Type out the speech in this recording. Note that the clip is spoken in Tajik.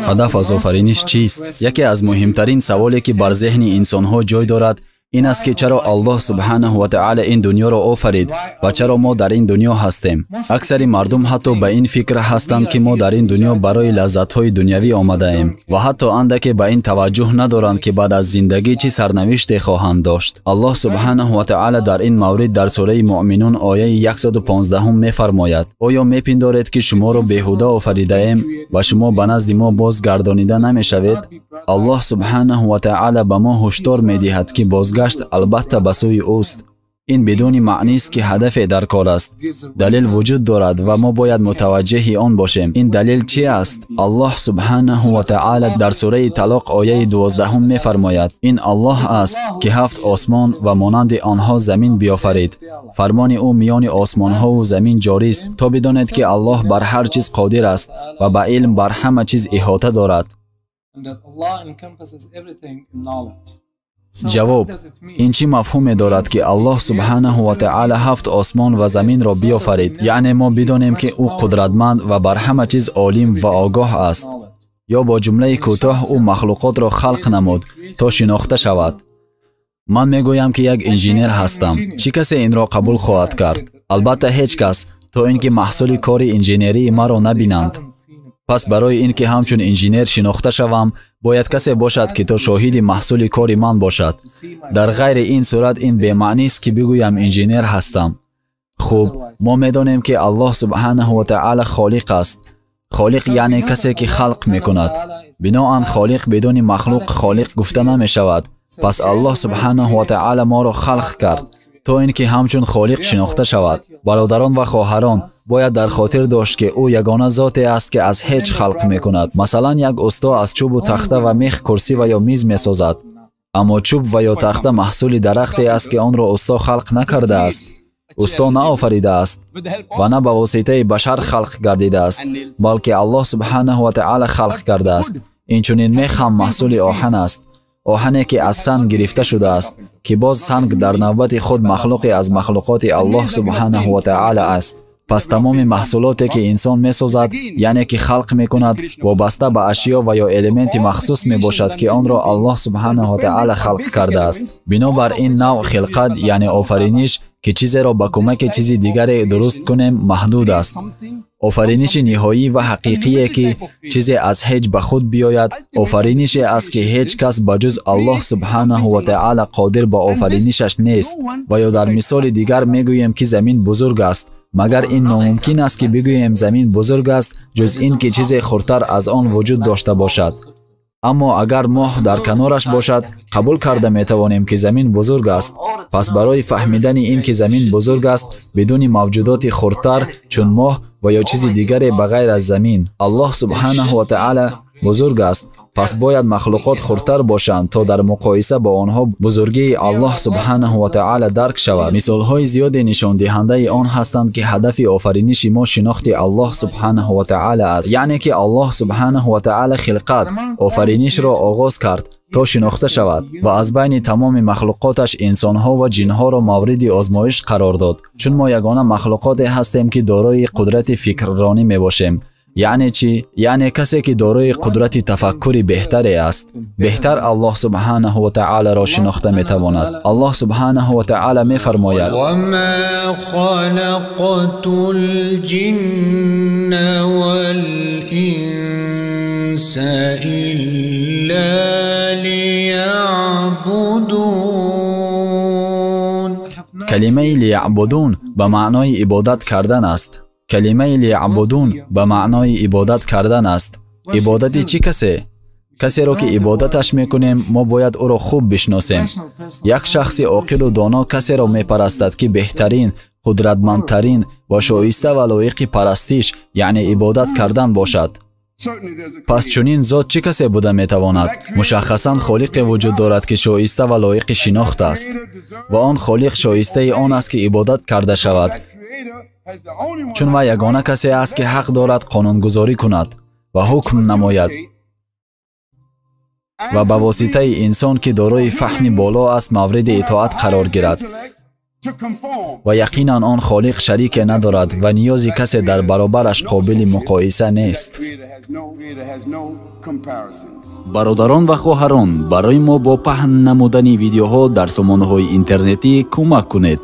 Ҳадаф аз офариниш чист? Яке аз муҳимтарин саволе ки бар зеҳни инсонҳо ҷой дорад ин аст ки чаро Аллоҳ субҳанаҳу ва таъала ин дунёро офарид ва чаро мо дар ин дунё ҳастем. Аксари мардум ҳатто ба ин фикр ҳастанд ки мо дар ин дунё барои лаззатҳои дунявӣ омадаем ва ҳатто андаке ба ин таваҷҷӯҳ надоранд ки баъд аз зиндагӣ чӣ сарнавиште хоҳанд дошт. Аллоҳ субҳанаҳу ва таъала дар ин маврид дар сураи Муъминун ояи 115 мефармояд: оё мепиндоред ки шуморо беҳуда офаридаем ва шумо ба назди мо бозгардонида намешавед? Аллоҳ субҳанаҳу ва таъала ба мо ҳушдор медиҳад ки бозгашт албатта ба сӯи ӯст. Ин бидуни маънист ки ҳадафе дар кор аст. Далел вуҷуд дорад ва мо бояд мутаваҷҷеҳи он бошем. Ин далел чи аст? Аллоҳ субҳанаҳу ва таъала дар сураи Талоқ ояи 12 мефармояд: ин Аллоҳ аст ки ҳафт осмон ва монанди онҳо замин биёфарид. Фармони ӯ миёни осмонҳову замин ҷорист, то бидонед ки Аллоҳ бар ҳар чиз қодир аст ва ба илм бар ҳама чиз иҳота дорад. Ҷавоб: ин чӣ мафҳуме дорад ки Аллоҳ субҳанаҳу ва таъала ҳафт осмон ва заминро биёфарид? Яъне мо бидонем ки ӯ қудратманд ва бар ҳама чиз олим ва огоҳ аст. Ё бо ҷумлаи кӯтоҳ ӯ махлуқотро халқ намуд то шинохта шавад. Ман мегӯям ки як инженер ҳастам. Чӣ касе инро қабул хоҳад кард? Албатта ҳеҷ кас, то ин ки маҳсули кори инженерии маро набинанд. Пас барои ин ки ҳамчун инженер шинохта шавам, бояд касе бошад ки то шоҳиди маҳсули кори ман бошад. Дар ғайри ин сурат ин бемаънист ки бигӯям инженер ҳастам. Хуб, мо медонем ки Аллоҳ субҳанаҳу ва таъала холиқ аст. Холиқ яъне касе ки халқ мекунад. Биноан холиқ бидуни махлуқ холиқ гуфта намешавад. Пас Аллоҳ субҳанаҳу ва таъала моро халқ кард то ин ки ҳамчун холиқ шинохта шавад. Бародарон ва хоҳарон, бояд дар хотир дошт ки ӯ ягона зоте аст ки аз ҳеҷ халқ мекунад. Масалан, як усто аз чӯбу тахта ва мех курсӣ ва ё миз месозад, аммо чӯб ва ё тахта маҳсули дарахте аст ки онро усто халқ накардааст, усто наофаридааст ва на ба воситаи башар халқ гардидааст, балки Аллоҳ субҳанаҳу ва таъала халқ кардааст. Инчунин мех ҳам маҳсули оҳан аст, оҳане ки аз санг гирифта шудааст, ки боз санг дар навбати худ махлуқе аз махлуқоти Аллоҳ субҳанаҳу ва таъала аст. Пас тамоми маҳсулоте ки инсон месозад, яъне ки халқ мекунад, вобаста ба ашё ва ё элементи махсус мебошад ки онро Аллоҳ субҳанаҳу ва таъала халқ кардааст. Бинобар ин навъ хилқат, яъне офариниш, ки чизеро ба кӯмаки чизи дигаре дуруст кунем, маҳдуд аст. Офариниши ниҳоӣ ва ҳақиқие ки чизе аз ҳеҷ ба худ биёяд, офаринише аст ки ҳеҷ кас ба ҷуз Аллоҳ субҳанаҳу ва таъала қодир ба офаринишаш нест. Ва ё дар мисоли дигар мегӯем ки замин бузург аст, магар ин номумкин аст ки бигӯем замин бузург аст ҷуз ин ки чизе хурдтар аз он вуҷуд дошта бошад. Аммо агар моҳ дар канораш бошад, қабул карда метавонем ки замин бузург аст. Пас барои фаҳмидани ин ки замин бузург аст, бидуни мавҷудоти хурдтар чун моҳ ва ё чизи дигаре ба ғайр аз замин, Аллоҳ субҳанаҳу ва таъала бузург аст. Пас бояд махлуқот хурдтар бошанд то дар муқоиса бо онҳо бузургии Аллоҳ субҳанаҳу ва таъала дарк шавад. Мисолҳои зиёде нишондиҳандаи он ҳастанд ки ҳадафи офариниши мо шинохти Аллоҳ субҳанаҳу ва таъала аст. Яъне ки Аллоҳ субҳанаҳу ва таъала хилқат, офаринишро оғоз кард то шинохта шавад ва аз байни тамоми махлуқоташ инсонҳо ва ҷинҳоро мавриди озмоиш қарор дод. Чун мо ягона махлуқоте ҳастем ки дорои қудрати фикрронӣ мебошем. Яъне чӣ? Яъне касе ки дорои қудрати тафаккури беҳтаре аст, беҳтар Аллоҳ субҳанаҳу ва таъаларо шинохта метавонад. Аллоҳ субҳанаҳу ва таъала мефармояд: وما خلقت الجن والإنس إلا ليعبدون. Калимаи лияъбудун ба маънои ибодат кардан аст. Калимаи лияъбудун ба маънои ибодат кардан аст. Ибодати чӣ касе? Касеро ки ибодаташ мекунем, мо бояд ӯро хуб бишносем. Як шахси оқилу доно касеро мепарастад ки беҳтарин, қудратмандтарин ва шоиста ва лоиқи парастиш, яъне ибодат кардан бошад. Пас чунин зот чӣ касе буда метавонад? Мушаххасан холиқе вуҷуд дорад ки шоиста ва лоиқи шинохт аст ва он холиқ шоистаи он аст ки ибодат карда шавад, чун вай ягона касе аст ки ҳақ дорад қонунгузорӣ кунад ва ҳукм намояд ва ба воситаи инсон ки дорои фаҳми боло аст мавриди итоат қарор гирад. Ва яқинан он холиқ шарике надорад ва ниёзи касе дар баробараш қобили муқоиса нест. Бародарон ва хоҳарон, барои мо бо паҳн намудани видеоҳо дар сомонаҳои интернетӣ кӯмак кунед.